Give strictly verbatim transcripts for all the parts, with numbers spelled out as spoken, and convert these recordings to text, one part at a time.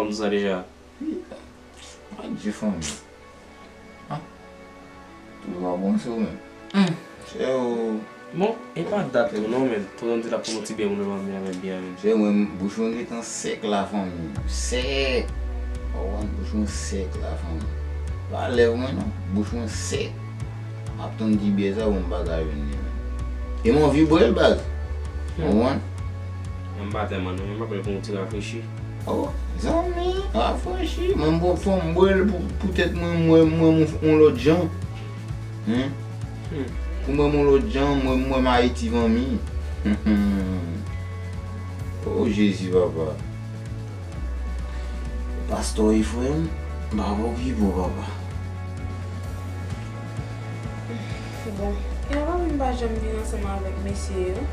Konn sa deja. Wi, ak di fanmi. Ah, toujou ap ranse w menm. Hmm. Chè o. Bon, e pa dat tou non, men tou jan di l ap pran yon ti byen moun nan men avèk byen menm. Chè mwen, bouch mwen gentan sèk la fanmi. Sèk. Ou konprann, bouch mwen sèk la fanmi. Pa lèv mwen non, bouch mwen sèk. M ap tann ti byen sa pou m pa ka jwenn li menm. E m anvi bwè l baz. Ou konprann? Mwen m pa tèlman non, men m ap bwè l pou yon ti rafrechi. Oh, zanmi, rafrechi. Mwen m pran fò m bwè l pou, poutèt mwen, mwen, mwen, mwen, yon lòt jan. Hmm? Hmm. Pou mwen, yon lòt jan, mwen, mwen, m Ayiti, fanmi. Oh, Jezi, papa. Pastè e frè m, m pa okipe w, papa. Bon, e papi m pa janm vin ansanm avèk mesye yo.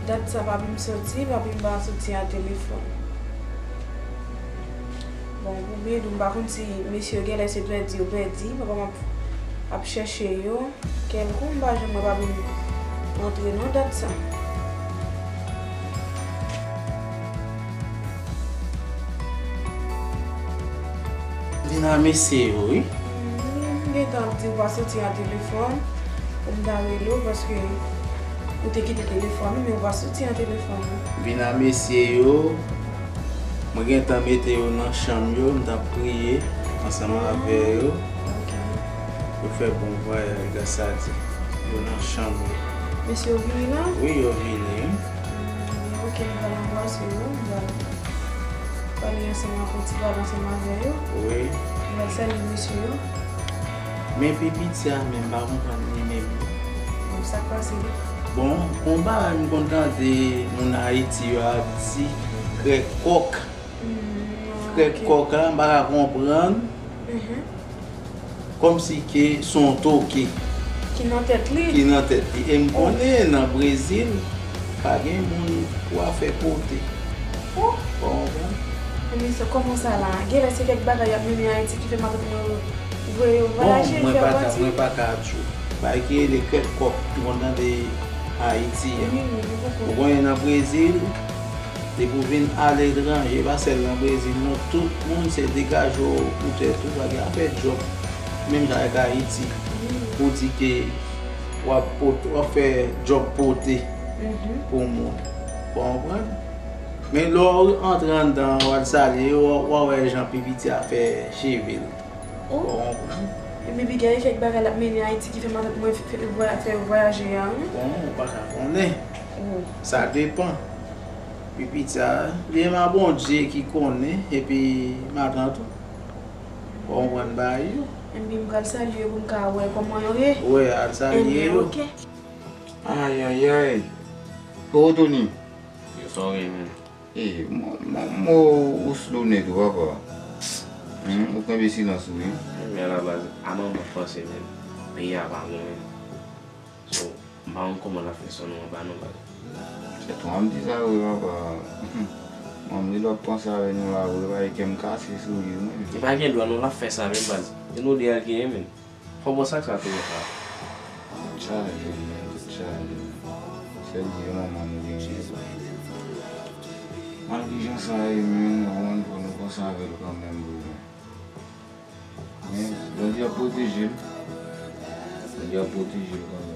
Dat sa papi m soti, papi m pa soti a telefòn. Bon, pou byen di w, m pa konn si mesye yo genlè se pèdi yo pèdi, papa m ap, ap chèche yo. Kèlkonk, m pa janm wè papi m antre nan dat sa. Vin a mesye yo, wi. M gentan ap di w pa soti a telefòn, pou m ta rele w, paske ou te kite telefòn ou, men ou pa soti a telefòn ou. Vin a mesye yo. Mwen gentan mete yo nan chanm yo, m t ap priye ansanm avè yo. Ok. Yo fè bon vwayaj, gras a Dye. Yo nan chanm yo. Mesye yo vini la? Wi, yo vini, wi. Mm, ok, m pral anbrase yo, m pral pale ansanm ak yon ti pale ansanm avè yo. Wi. M pral salye mesye yo. Men pi piti a menm, m pa konprann li menm non. Bon, sa k pase li? Bon, gon bagay m konn tande moun Ayiti yo ap di, krèk kòk. Mm, ok. Krèk kòk la, m pa ka konprann. Mhm. Kòmsi ke se yon toke. Ki nan tèt li? Ki nan tèt li. E m konnen nan Brezil, pa gen moun pou afè pote. Oh. Ou konprann? Men sa, kòman sa la? Genlè se kèk bagay y ap mennen Ayiti ki fè matant mwen voye yo vwayaje, fè pati. Bon, mwen pa ka, mwen pa ka di w. Bagay ki rele krèk kòk, m konn tande Ayiti a. Wi, wi, wi, m konprann. Ou konnen nan Brezil, depi w vin aletranje, pa sèl nan Brezil non, tout moun se degaje w pou tèt ou, pa gen afè djòb, menm jan ak Ayiti. Wi. Pou di ke w ap pot-, w ap fè djòb pote pou moun. Ou konprann? Men lè w antre anndan, w al salye yo, w a wè jan pi piti a fè cheve l. Oh. Ou konprann? Epi piga e kèk bagay l ap mennen Ayiti ki fè matant mwen fè, fè, fè vwayaje a, wi. Bon, ou pa ka konnen. Oh. Sa depann. Pi piti a, li menm a Bondye ki konnen, epi matant ou. Ou konprann bagay yo. Epi m pral salye yo pou m ka wè kòman yo ye. Wi, al salye yo. Ebyen, ok. Ayayay. Kote w Tony? Yo, sa w gen, men. E, mo, mo, mo, ou slow nèt wi, papa. Hmm, ou kenbe silans ou wi. Men alabaz, a manman panse menm. Peyi a pa bon menm. So, m pa konn kòman l ap fè sonnen anba non baz. Se twa m di sa wi, papa. Manman li l ap panse avè nou la wi, papa, e kè m kase sou li wi. Li pa gen dwa non, l ap fè sa menm baz. E nou de a l genyen menm. Fò bon sa k sa tou la. Tèt chaje, men, tèt chaje. Sèl Dye manman nou genyen. Malgre jan sa ye, men, nou konn fò nou panse avè l kanmenm, bro. Men, Bondye ap pwoteje l. Bondye ap pwoteje l kanmenm.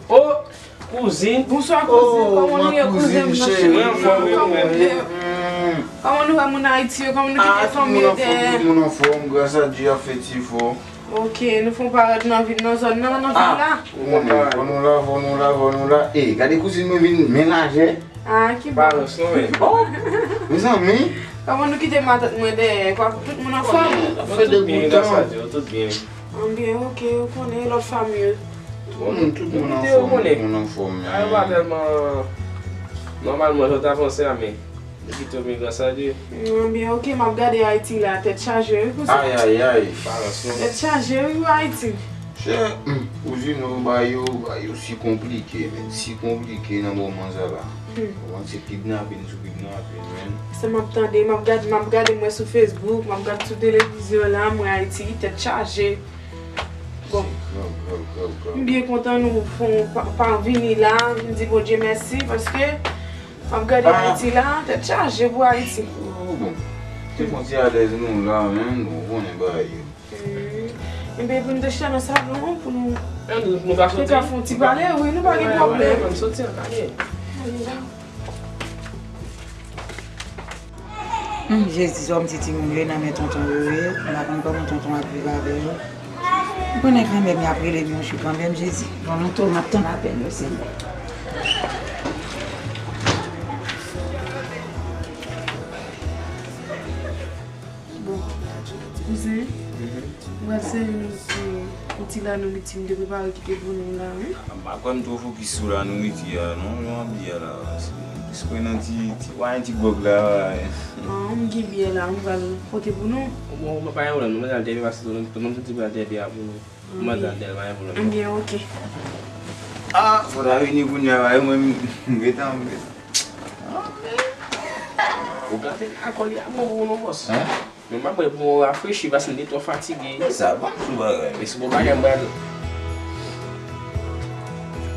Oh! Kouzin. Bonswa, kouzin. Oh, kòman nou ye, kouzin m cheri? Mwen anfòm, wi, mwen. Kòman nou wè moun Ayiti yo? Kòman nou kite fanmi yo dèyè? Tout moun anfòm, gras a Dye, ap fè ti efò. Ok, nou fè yon parèt nan vil, nan zòn nan, nan vil la. Ou konnen, fò nou la, fò nou la, fò nou la. E, gade kouzin mwen vin men lajè. Ah, ki bon. Balans non, men. Oh, mezanmi. Kòman nou kite matant mwen dèyè? Kwa, tout moun anfòm? Ap fè degoutan. Tout byen, gras a Dye, tout byen. Anbyen, ok, ou konnen lòt fanmi yo. Tout moun, tout moun anfòm, tout moun anfòm. Ay, pa tèlman, nòmalman, jan w t avanse a, men nou kite w, men gras a Dye. Anbyen, ok, m ap gade Ayiti la, tèt chaje, wi, kouzin. Ayayay. Balans non. Tèt chaje, wi, Ayiti. Chè, hmm, kouzin, ou ba yo, ba yo si konplike, men, si konplike nan moman sa la. Hmm. Ou konn se kidnapin sou kidnapin, men. Sa m ap tande, m ap gade, m ap gade mwen sou Facebook, m ap gade sou televizyon la, mwen Ayiti, tèt chaje. Bon. Se grav, grav, grav, grav. M byen kontan nou fon pa, pa vini la, m di Bondye mèsi, paske M ap gade Ayiti la, tèt chaje pou Ayiti. Oh, bon. Se fon ti alèz nou la, men nou konnen bagay yo. Hmm. Enben, pou nou te chita nan salon, pou nou, nou ka fè yon ti pale, wi, nou pa gen pwoblèm. Ann soti, ann ale. Hum, Jezi, zòm ti timoun yo nan men tonton yo ye. M pa konn kòman tonton ap viv avè yo. M konnen kanmenm y ap rele m yon jou kanmenm, Jezi. Bon, lontan m ap tann apèl yo, Senyè. Bon, kouzen, m pral sèvi nou pou yon ti lanourit m te prepare kite pou nou la, wi. M pa kwè m twò fokis sou lanourit a non, jan w ap di a la. Se plis kwè nan ti, ti wayen, ti gwòg la. Ah, m gen byè la, m pral pote pou nou. Bon, pa gen pwoblèm non, m pral tèt byen pase tou, tou, m santi m pral tèt byen pou nou. M pral tèt byen, pa gen pwoblèm. Ebyen, oke. Ah, fò ta vini kounye a, mwen, m gentan, m gentan. Ou gade alkòl li a bon pou nou, bòs. Hein? Men m ap bwè pou mwen rafrechi, paske m te twò fatige. Sa pa m sou bagay. E si bon bagay, m pral.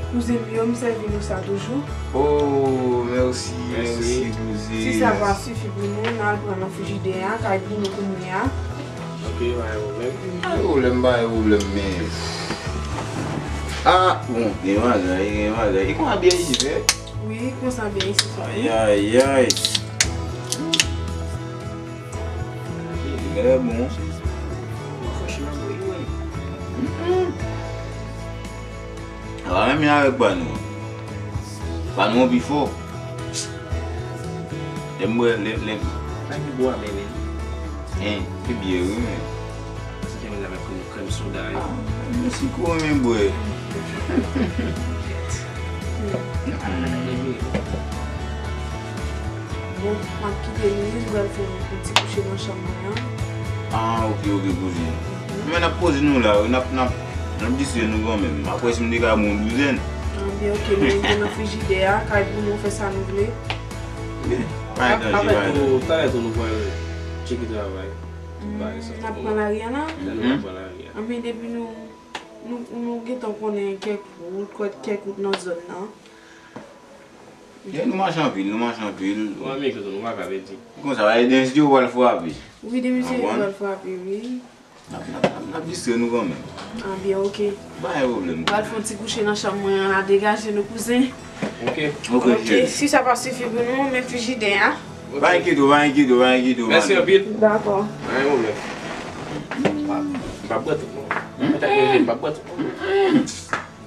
Kouzen m yo, m sèvi nou sa toujou. Oh, mèsi, mèsi, kouzen. Si sa pa sifi pou nou, n al pran nan frijidè a, kay pou nou kounye a. Ok, pa gen pwoblèm. Pa gen pwoblèm, pa gen pwoblèm, men. Ah, bon, gen bagay, gen bagay. E konsa byen isi, fè? Wi, konsa byen isi, fè. Ayayay. Trè bon. Sa pa menm jan avèk pa nou an. Pa nou an pi fò. Lè m bwè, lè, lè. Sa ki bò a, men, men. Hein, se byen, wi, men. Sa se menm avèk krèm, krèm soda, wi. Ah, men si kou renmen bwè. Bon, m ap kite nou, m pral fè yon ti kouche nan chanm mwen an. Ah, ok, ok, kouzen. Men n ap poze nou la, wi, n ap, n ap, n ap distrè nou kanmenm. Apre si m te ka bon douzèn. Ah, byen, ok, men gen nan frijidè a, kay pou nou fè sa nou vle. Byen, pa gen danje, pa gen danje. Talè tou nou pral tcheke travay. Tout bagay sa. N ap pran lari a la? Talè nou pral pran lari a. Anben, depi nou, nou, nou gentan konnen kèk wout, kèk wout nan zòn nan. Gen nou mache anpil, nou mache anpil. Bon, men kote nou pa ka pèdi. Konsa, e de mesye yo pral frape. Wi, de mesye yo pral frape, wi. N ap, n ap, n ap, n ap distrè nou kanmenm. Ah, byen, ok. Pa gen pwoblèm. Pral fè yon ti kouche nan chanm mwen an la, degaje nou, kouzen. Ok. Ok, cheri. Si sa pa sifi pou nou, men frijidè a. Pa enkyete w, pa enkyete w, pa enkyete w, madam. Mèsi anpil. Dakò. Pa gen pwoblèm. M p ap bwè tout, non. Mwen ta gen, m p ap bwè tout, non.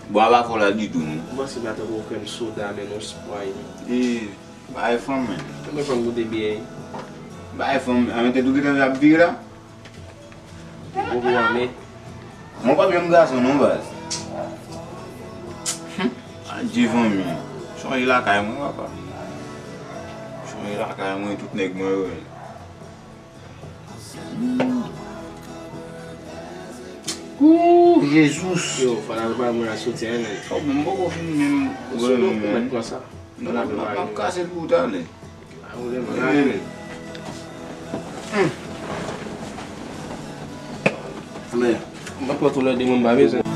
Bon, a pa fò la ditou, non. M panse pa tankou krèm soda, men non, Sprite. E, bay fanm, men. Mwen fanm goute byè. Bay fanm, a men tèt ou gentan ap vire la? Ou pou wame. Mwen pa menm gason, non, baz. Hum, adye fanmi. Chonje lakay mwen, papa. Chonje lakay mwen, tout nèg mwen yo. Ooh, Jezous. Yo, fò n al bay mwen a soutyen, men. Oh, bon, m poko fin menm. Sou do pou mèt pran sa. Non, non, non, m ap kase l pou w talè. Pa pwoblèm, pa pwoblèm. Hum. Men, m ap pran tou lè de mwen, m pa bezwen.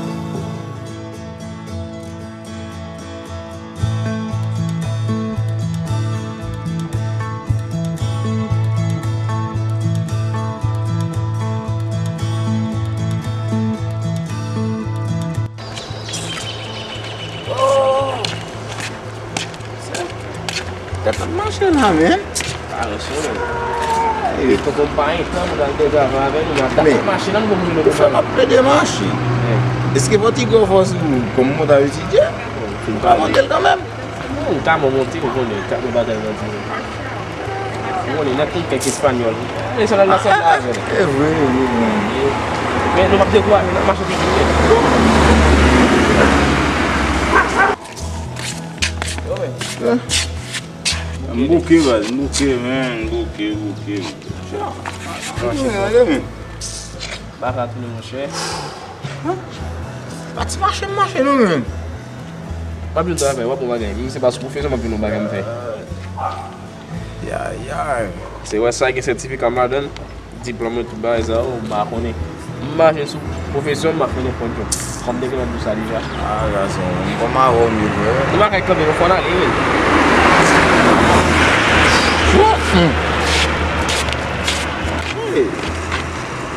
Oh! Tèt ap mache la, men. Parèse, men. E tonton pa entan, nou pral travay avè nou, n ap mache la, nou pa bouje nou. Ou fè m ap plede mache. Èske fòtige w fò sou ou, kòm mwen ta etidye? Ou ka monte l kanmenm. Bon, ou ka monte, ou konnen, ou ka monte, ou konnen, nèt yon kèk espanyòl. Men sa la, la, sa la, avè l. E vre, e vre, e vre. Men nou p ap dekouraje, n ap mache toujou. Yo, men. M bouke, baz, m bouke, men, m bouke, bouke. Gade, men. Baka tounen, monchè. Pati mache, m mache, non, men. M ap vin travay, w ap wè bagay. Menm se pa sou pwofesyon, m ap vin wè bagay m fè. Yayay. Se wè sa gen sètifika m ladan l. Diplòm mwen, tout bagay sa yo, m pa konnen. M mache sou pwofesyon m, m ap fè nenpòt djòb. Kòm te gen nan dous la deja. Ah, gason, m kòm avè w, men, frè. Nou pa kay kanpe, non, fò n ale, wi. Hey,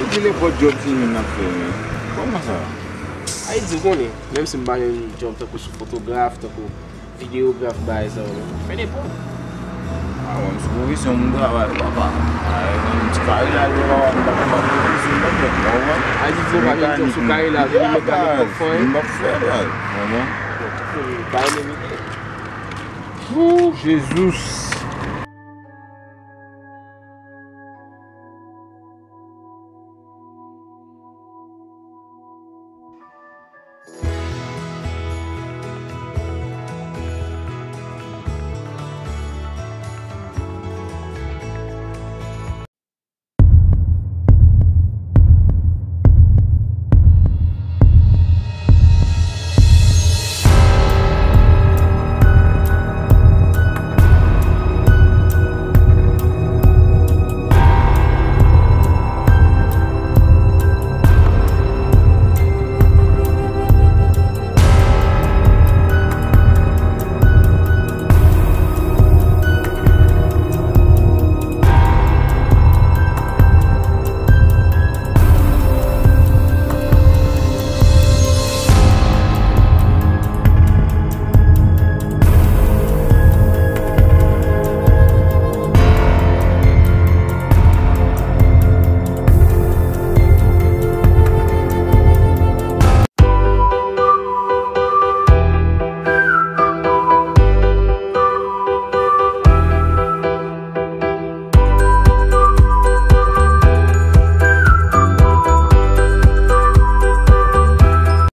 epi nenpòt djòb se nou n ap fè, men. Kòman sa? Ayiti, ou konnen, menm si m pa jwenn djòb tankou sou fotograf, tankou videograf, bagay sa yo, men fè nenpòt. Ah, mwen, m sou pwofesyon, m travay, papa. Ah, mwen, m ti kare la, yo, papa, m pa, m pa pwofesyon, non, men, ou konprann? Ayiti, ou pa jwenn djòb sou kare la, vini mekanik, ou p ap fè anyen. M p ap fè, baz, ou konprann? Bon, tout moun pa renmen mete. Wou, Jezi.